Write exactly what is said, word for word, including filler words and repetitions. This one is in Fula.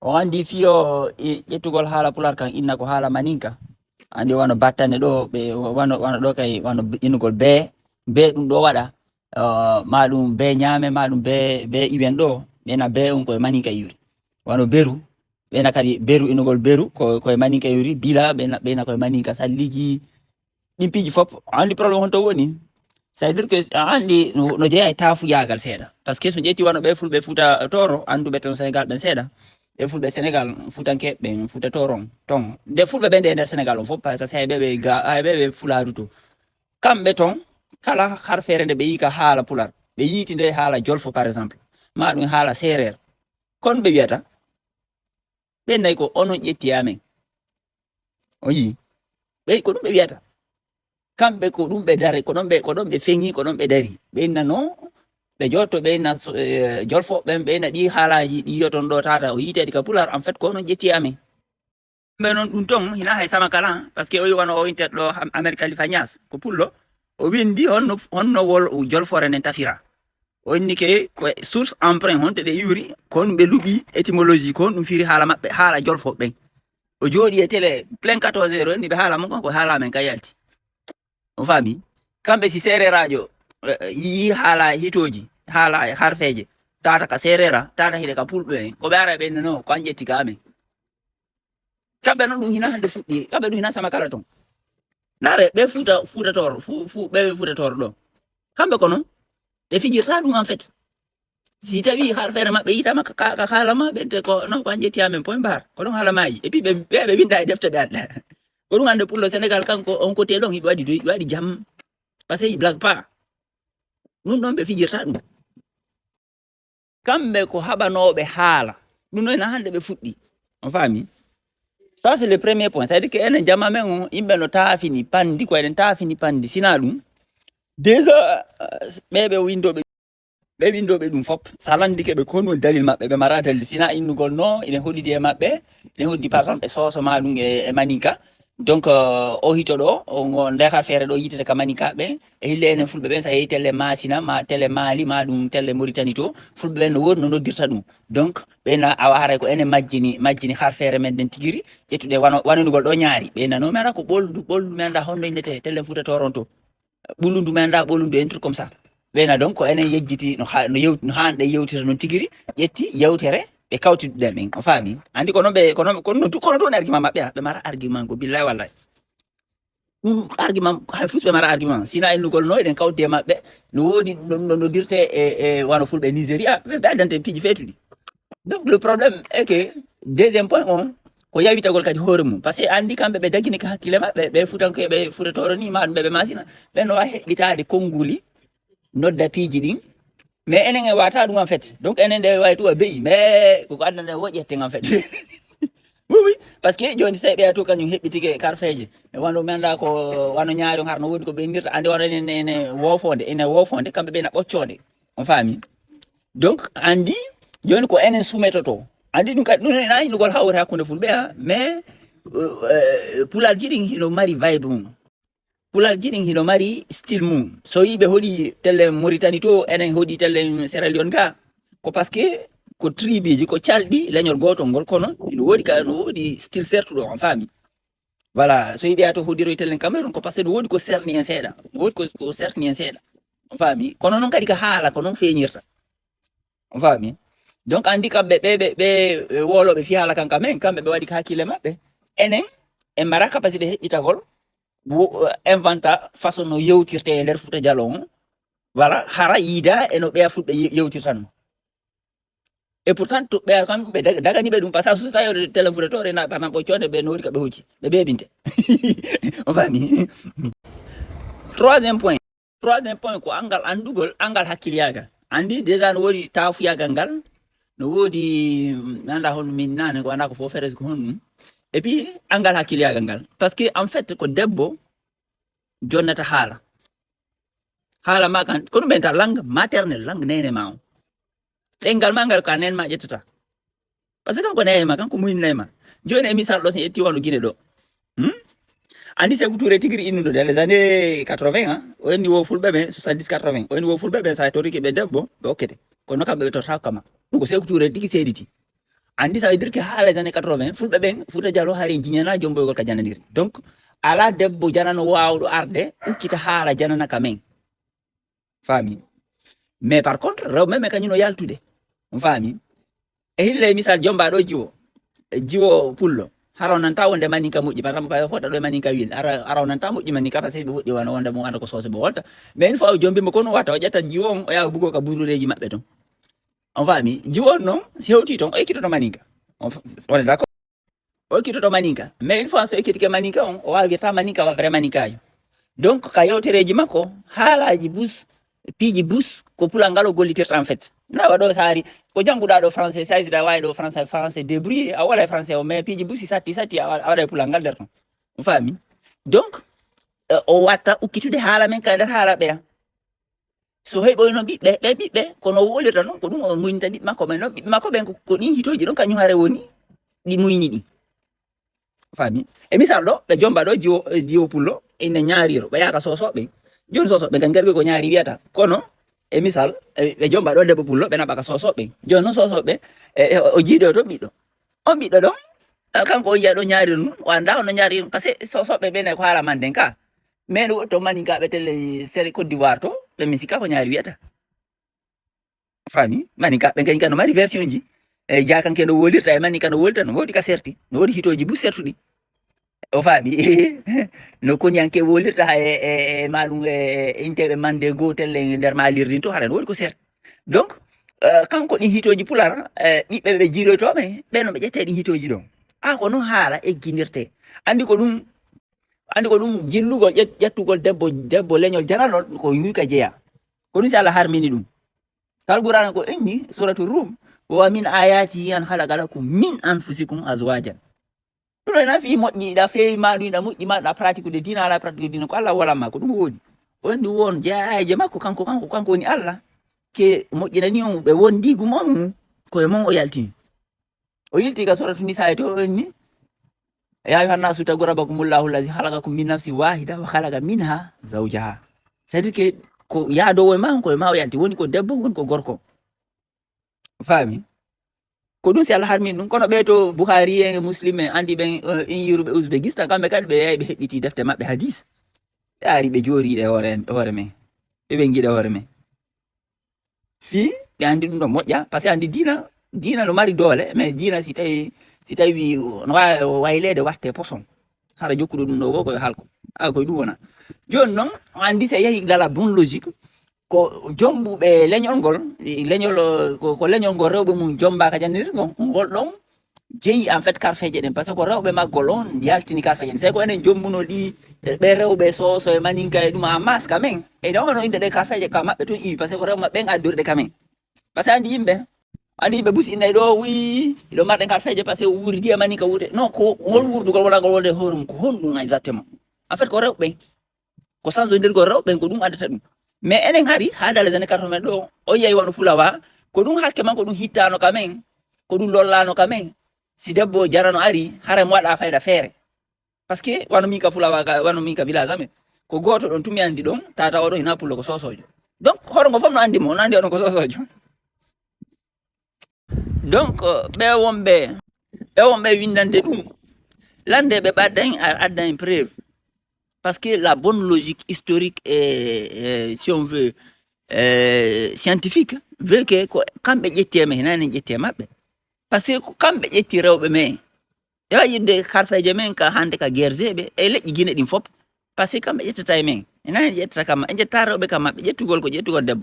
On anndi fiyo e ƴettugol haala Pulaar kan inna ko haala Maninka. Anndi wano battane ɗo, ɓe wano, wano ɗo kay, wano innugol bee, bee ɗum ɗo waɗa, uh, ma ɗum bee ñaame, ma ɗum bee, bee iwen ɗo, ɓena bee on koye Maninka iwri. Wano beru, ɓena kadi beru, innugol beru, ko, koye Maninka iwri, bila, ɓena, ɓena koye Maninka salligi, ɗin piiji fof, a anndi problème honto woni? Ça veut dire que a anndi no, no jeyaa e taafuyaagal seeɗa. Parce que so ƴetti wano ɓe fulɓe Fuuta Tooro, annduɓe ton Sénégal ɓen seeɗa, ɓe fulɓe Sénégal, Fuutankeeɓe ɓen, Fuuta Tooro on, ton. Nde fulɓe ɓen nde e nder Sénégal on fof, parce que hay ɓe ɓe ga, hay ɓe ɓe Fulaaru to. Kamɓe ton, kala harfeere nde ɓe yii ka haala Pulaar, ɓe yiiti nde haala Jolfo, par exemple, ma ɗum haala Seereer. Kon ɓe wiyata, ɓen nayi ko onon ƴetti amen. O yii. Ɓe, ko ɗum ɓe wiyata. Kamɓe ko ɗum ɓe dare, ko ɗon ɓe, ko ɗon ɓe feŋi, ko ɗon ɓe dari. Ɓe inna no, ɓe jotto, ɓe inna so-, eh, Jolfo ɓen, ɓe inna ɗi haalaaji ɗi yoton ɗo tata, o yiiteɗi ka Pulaar, en fait, ko onon ƴetti amen. Ɓe noon ɗum ton, hina hay sama kala, parce que o yi wano o inter ɗo Am-, Amérique Khalifa Niass, ko pullo. O windi honno, honno wol, Jolfore nden tafira. O inni ke ko e source emprunt honto ɓe iwri, ko honɗum ɓe luɓi étymologie, ko honɗum firi haala maɓɓe, haala Jolfo ɓen. O jooɗi e télé plein quatorze heures, o inni ɓe haala mon kon, ko haala men ka yalti. On faami? Kamɓe si seereraajo, eh, eh, yii haala hitooji, haala harfeeje, tata ka seerera, tata hiɗe ka pulɓe en, ko ɓe ara ɓe no, ko an ƴetti ka amen. Kamɓe noon ɗum hina hannde fuɗɗi, kamɓe ɗum hina sama kala ton. Ndaare, ɓe Fuuta, Fuuta Tooro, fu-, fu-, ɓe Fuuta Tooro ɗo. Kamɓe ko noon, ɓe fijirta ɗum en fait. Si tawi harfeere maɓɓe yitama ka, ka, ka haala ma, ɓe te ko, non, ko an ƴetti amen point barre. Ko ɗum haala maaji. Et puis ɓe, ɓe, ɓe winda e defte ɓe adda. Ko ɗum hannde pullo Sénégal kanko, on côté ɗon, hiɓe waɗi doy, waɗi jam. Parce que il blague pas. Ɗum ɗon ɓe fijirta ɗum. Kamɓe ko haɓanooɓe haala. Ɗum noon, hannde ɓe fuɗɗi. On faami? Ça, c'est le premier point. C'est-à-dire que enen jama men on, yimɓe no taafini panndi, ko eɗen taafini panndi. Sinaa ɗum, déjà, euh, ɓe ɓe winndooɓe, ɓe winndooɓe ɗum fof, so a lanndike ɓe ko honɗum woni dalil maɓɓe, ɓe mara dalil. Sinaa innugol no, ene hoɗidi e maɓɓe, ene hoɗidi, par exemple, e Soso ma ɗum e, e Maninka. Donc, euh, o hito ɗo, o ngo, nde harfeere ɗo yitete ka Maninka ɓe, e hille enen fulɓe ɓen, so a yehi telle Masina, ma telle Mali, ma ɗum telle Mauritanie to, fulɓe ɓen no woodi no noddirta ɗum. Donc, ɓen a, awa haray ko enen majjini, majjini harfeere men nden tigiri, ƴettuɗe wano, wanunugol ɗo ñaari. Ɓe nano, mi anda ko ɓoldu, ɓoldu, mi anda honno innete, telle Fuuta Tooro to. Ɓulundu, mi anda ɓolundu, un truc comme ça. Ɓe na donc ko enen yejjiti no ha-, no yew-, no haanɗe yewtira non tigiri, ƴetti yewtere, ɓe kawti ɗuɗɗen ɓen. O faami? Andi ko non ɓe, ko non, ko non tu-, ko non tu woni argument maɓɓe, ah. Ɓe mara argument ko billahi wallahi. Ɗum argument, hay fus ɓe mara argument. Sina innugol no eɗen kawti e maɓɓe, no woodi no, no, no dirte e, e wano fulɓe Nigeria, ɓe, ɓe addante piiji feetuɗi. Donc le problème est que deuxième point on, ko yawitagol kadi hoore mum. Parce que andi kamɓe ɓe dagini ka hakkille maɓɓe, ɓe futanke, ɓe Fuuta Tooro ni, ma ɗum ɓe, ɓe Masina, ɓe no wawi heɓɓitaade konnguli, nodda piiji ɗin. Mais enen en wata ɗum en fait. Donc enen nde wawi tuwa beyi, mais koko addana en woƴƴetten en fait. Oui, oui. Parce que joni so ɓeya to kañum heɓɓitike karfeeje. E wano mi anda ko wano ñaari on harno woodi ko ɓe indirta. Andi wano ene, ene, ene wofonde, ene wofonde, kamɓe ɓe na ɓoccode. On faami? Donc, andi, joni ko enen sumetoto. Andi ɗum kadi, ɗum ena innugol hawre hakkunde fulɓe, ha, mais, euh, euh, Pulaar ji ɗin hino mari vibe mum. Pulaar ji ɗin hino mari style mum. So yiɓe holi telle Mauritanie to, enen holi telle Sierra Leone ga, ko parce que ko tribuji, ko calɗi leñol gotol ngol, kono ino woodi ka, no woodi style sertuɗo, on faami. Voilà, so yiɓe to hoddiro e telle Cameroun, ko parce que no woodi ko serni en seeɗa. No woodi ko, ko serni en seeɗa. On faami? Kono noon kadi ka haala, ko noon feeñirta. On faami? Donc, andi kamɓe ɓe, ɓe, ɓe, ɓe woloɓe fi haala kan ka men, kamɓe ɓe waɗi ka hakkille maɓɓe. Enen, en mara capacité heɓɓitagol, wo-, inventa façon no yewtirte e nder Fuuta Jaloo on. Voilà, hara yiida e no ɓeya fulɓe ye-, yewtirta no. Et pourtant, to ɓeya kam, ɓe dag-, dagani ɓe ɗum, parce que so tawi tele Fuuta Tooro, na, par exemple, ɓoccode, ɓe no woodi ka ɓe hocci, ɓe beebinte. On faami? Troisième point. Troisième point ko angal anndugol, angal hakkiliyaagal. Anndi déjà no woodi taafuyaagal ngal, no woodi, mm, mi anndaa honno min naane ko anndaa ko fof feres ko honɗum. Et puis angal hakkiliyaagal ngal. Parce que en fait ko debbo jonnata haala. Haala ma kan, ko ɗum ɓe mbiyata langue maternelle, langue neene ma on. Ɗemngal ma ngal ko a neen ma ƴettata. Parce que kanko neene ma, kanko muynay ma. Jooni e misal ɗo, so en ƴetti wano Guinée ɗo. Hmm? Andi Sékou Touré tigi ri innuɗo dans les années quatre-vingts, hein? O enni wo fulɓe ɓen, soixante-dix, quatre-vingts. O enni wo fulɓe ɓen, sa torike ɓe debbo, ɓe okkete. Kono kamɓe ɓe tortako kama. Ɗum ko Sékou Touré tigi seediti. Anndi, ça veut dire que haa les années quatre-vingts, fulɓe ɓen, Fuuta Jaloo hari jiñana jomboygol ka jananiri. Donc, alaa debbo janano waawɗo arde, ukkita haala janana ka men. Faami? Mais par contre, rewɓe men, men kañum no yaltude. On faami? E hille misal, jomba ɗo jiwo. Jiwo pullo. Hara o nanta wonde maninka moƴƴi, par exemple, ka fota ɗo e maninka wil. Hara, hara o nanta moƴƴi maninka, parce que ɓe fuɗɗi wano wonde mo wonde ko soose ɓe wonta. Mais une fois o jombi mo kono wata, o ƴetta jiwo on, o yaha bugo ka burureeji maɓɓe ton. On faami? Jiwo on non, si hewti ton, o ekkitoto maninka. On fa-, on est d'accord? O ekkitoto maninka. Mais une fois so ekkitike maninka on, o wawa wirta maninka wa vrai maninkaajo. Donc, ka yewtereeji makko, haalaaji bus, piiji bus, ko pulal ngal o gollitirta en fait. Na waɗo saari, ko jannguɗa ɗo français, si a yida wawi ɗo français, français débrouillé, a wala e français o, mais piiji bus si satti, satti, a wa-, a waɗa e pulal ngal nder ton. On faami? Donc, eh, o watta ukkitude haala men ka nder haala ɓeya. So heɓoyno ɓiɓɓe, ɓe ɓiɓɓe, kono o wolirta non, ko ɗum o muñta ɓiɓɓe makko ɓen non. Ɓiɓɓe makko ɓen ko, ko ɗin hitooji ɗon kañum hare woni, ɗi muñni ɗi. Faami? E misal ɗo, ɓe jomba ɗo jiwo, jiwo pullo, inde ñaariro, ɓe yaaka sosoɓe. Joni sosoɓe kan gargi ko ñaari wiyata. Kono, e misal, e, ɓe jomba ɗo debbo pullo, ɓe naɓa ka sosoɓe. Joni non sosoɓe, e, e, o jiido to ɓiɗɗo. On ɓiɗɗo ɗon, eh, kanko o yiya ɗo ñaariro ɗum, o annda hono ñaariro ɗum, parce que sosoɓe ɓen ko haala manden ka. Mais no to maninkaɓe telle sere Côte d'Ivoire to, ɓe mi sikka ko ñaari wiyata. Faami? Maninkaɓe ɓen kañum kan no mari version ji. E jaakanke no wolirta e maninka no wolirta, no woodi ka serti. No woodi hitooji bus sertuɗi. O faami? No koniyanke wolirta ha e, e, e maɗum e, e inteɓe mande goo telle nder malir ɗin to, hara no woodi ko serti. Donc, eh, kanko ɗin hitooji pular, eh, ɓiɓɓe ɓe jiiloytooɓe, ɓe no ɓe ƴette ɗin hitooji ɗon. A ko non haala egginirte. Andi ko ɗum, andi ko ɗum jillugol, ƴet-, ƴettugol debbo, debbo leñol jananol ko yuyka jeya. Ko ɗum si Allah harmini ɗum. Kal Qur'an ko inni, Suratu Rum, "Wa min ayatihi an khalaqa lakum min anfusikum azwajan." Ɗum ɗo ina fii moƴƴi, ɗa feewi ma ɗum, ina moƴƴi ma, ɗa pratique de diina, ala pratique de diina, ko Allah walan ma, ko ɗum woni. On ɗum won jeeyaye makko, kanko, kanko, kanko woni Allah. Ke moƴƴinani on ɓe wondigu mon, ko e mon o yaltini. O yilti ka Suratu Nisaa to, o inni, "Ya ayyuhan nasu taqu rabbakumullahu allazi khalaqakum min nafsin wahida wa khalaqa minha zawjaha." C'est-à-dire que ko yaadowo e ma, ko e ma o yalti, woni ko debbo, woni ko gorko. Faami? Ko ɗum si Allah harmin ɗum, kono ɓe to Bukhari en e Muslim en andi ɓen, eh, in yuruɓe Uzbekistan, kamɓe kadi ɓe yahi ɓe heɓɓiti defte maɓɓe hadis. Ɓe ari ɓe joori ɗe hoore, hoore men. Ɓe ɓe giɗa hoore men. Fii ɓe andi ɗum ɗo moƴƴa, parce que andi diina, diina no mari doole, mais diina si tawi, si tawi no waawi wayleede watte poson. Hara jokkuɗo ɗum ɗo wo ko yo halko. A koye ɗum wona. Jooni noon, o andi si a yehi dans la bonne logique, ko jombuɓe leñol ngol, leñol, ko, ko leñol ngol rewɓe mum jomba ka jannirgol ngol ɗon, jeyi en fait karfeeje ɗen, parce que ko rewɓe maggol on yaltini karfeeje ɗen. Sey ko enen jombuno ɗi, ɓe rewɓe soso e maninka e ɗum en masse quand même. E ɗon no inde ɗe karfeeje ka maɓɓe tun iwi, parce que ko rewɓe maɓɓe ɓen addori ɗe quand même. Parce que andi yimɓe, andi yimɓe busi inna ɗo wi, ɗo marɗen karfeeje, parce que wurdi e maninka wuurde. Non, ko ngol wurdugol wona ngol wonde hoore mum, ko honɗum exactement? En fait, ko rewɓe. Ko sansodirgol rewɓe ɓen, ko ɗum addata ɗum. Mais enen hari, haa dans les années quatre-vingts ɗo, o yiyay wano fulawa, ko ɗum hakke man, ko ɗum hittano ka men, ko ɗum lollano ka men. Si debbo jarano ari, hara mo waɗa fayda feere. Parce que wano min ka fulawa ka, wano min ka village amen. Ko gooto ɗon tumi andi ɗon, tata oɗo hina pullo ko sosojo. Donc, hoto ngo fof no andi mo, no andi oɗon ko sosojo. Donc, euh, ɓe wonɓe, ɓe wonɓe windande ɗum. Lande ɓe ɓadda en, a-, adda en preuve. Parce que la bonne logique historique et, et, si on veut, euh, scientifique, veut que ko kamɓe ƴetti e men, hinaa enen ƴetti e maɓɓe. Parce que ko kamɓe ƴetti rewɓe men. Ɓe wawi yidde karfeeje men ka hande ka gerseɓe e leƴƴi Gine ɗin fop. Parce que kamɓe ƴettata e men. Hinaa en ƴettata kam, en ƴetta rewɓe kam maɓɓe, ƴettugol ko ƴettugol debbo.